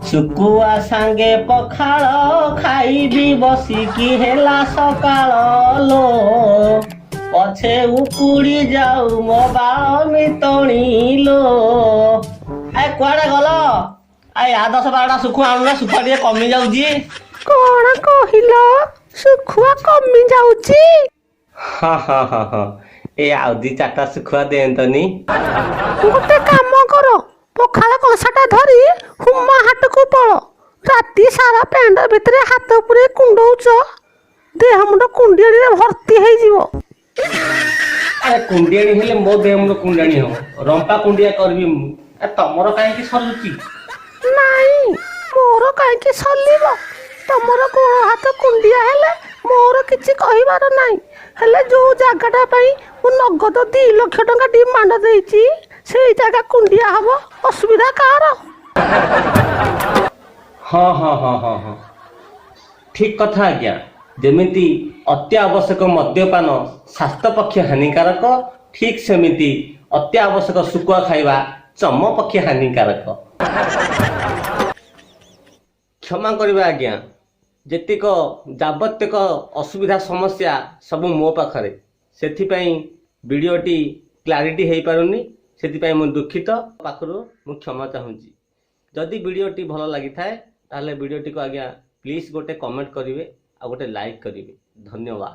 ଶୁକୁଆ ସାଙ୍ଗେ ପଖାଳ ଖାଇବି ବସିକି, ହେଲା ସକାଳ ଲୋ। ପଛେ ଉପୁଡି ଯାଉ ମୋ ବାଳ ମିତଣୀ ଲୋ। ଏ କୁଆଡେ ଗଲ? ଏ ଆ 10-12ଟା ଶୁଖୁଆ ଆଣୁନା, ଶୁଖୁଆ ଟିକେ କମି ଯାଉଛି। କଣ କହିଲ? ଶୁଖୁଆ କମି ଯାଉଛି? ହଁ, ଏ ଆଉ 2-4ଟା ଶୁଖୁଆ ଦିଅନ୍ତନି। ଗୋଟେ କାମ କର, ପଖାଳ କଂସାଟା ଧରି ହୁମା ହାଟକୁ ପଳ। ରାତି ସାରା ପ୍ୟାଣ୍ଟ ଭିତରେ ହାତ ପୁରେଇ କୁଣ୍ଡଉଛ, ଦେହ ମୁଣ୍ଡ କୁଣ୍ଡିଆଣିରେ ଭର୍ତ୍ତି ହେଇଯିବ। ଆରେ, କୁଣ୍ଡିଆଣି ହେଲେ ମୋ ଦେହ ମୁଣ୍ଡ କୁଣ୍ଡିଆଣି ହବ, ରମ୍ପା କୁଣ୍ଡିଆ କରିବି ମୁଁ। ଏ ତମର କାହିଁକି ସଲୁଛି? ନାଇଁ, ମୋର କାହିଁକି ସଲିବ? ତମର ଗୋଡ଼ ହାତ କୁଣ୍ଡିଆ ହେଲେ ମୋର କିଛି କହିବାର ନାହିଁ, ହେଲେ ଯୋଉ ଜାଗାଟା ପାଇଁ ମୁଁ ନଗଦ 2 ଲକ୍ଷ ଟଙ୍କା ଡିମାଣ୍ଡ ଦେଇଛି, ସେଇ ଜାଗା କୁଣ୍ଡିଆ ହବ, ଅସୁବିଧା କାହାର? ହଁ, ଠିକ କଥା ଆଜ୍ଞା। ଯେମିତି ଅତ୍ୟାବଶ୍ୟକ ମଦ୍ୟପାନ ସ୍ୱାସ୍ଥ୍ୟ ପକ୍ଷେ ହାନିକାରକ, ଠିକ ସେମିତି ଅତ୍ୟାବଶ୍ୟକ ଶୁଖୁଆ ଖାଇବା ଚମ ପକ୍ଷେ ହାନିକାରକ। କ୍ଷମା କରିବେ ଆଜ୍ଞା, ଯେତିକ ଯାବତ୍ୟକ ଅସୁବିଧା ସମସ୍ୟା ସବୁ ମୋ ପାଖରେ, ସେଥିପାଇଁ ଭିଡ଼ିଓଟି କ୍ଲାରିଟି ହେଇପାରୁନି। ସେଥିପାଇଁ ମୁଁ ଦୁଃଖିତ, ପାଖରୁ ମୁଁ କ୍ଷମା ଚାହୁଁଛି। ଯଦି ଭିଡ଼ିଓଟି ଭଲ ଲାଗିଥାଏ, ତାହେଲେ ଭିଡ଼ିଓଟିକୁ ଆଜ୍ଞା ପ୍ଲିଜ୍ ଗୋଟେ କମେଣ୍ଟ କରିବେ ଆଉ ଗୋଟେ ଲାଇକ୍ କରିବେ। ଧନ୍ୟବାଦ।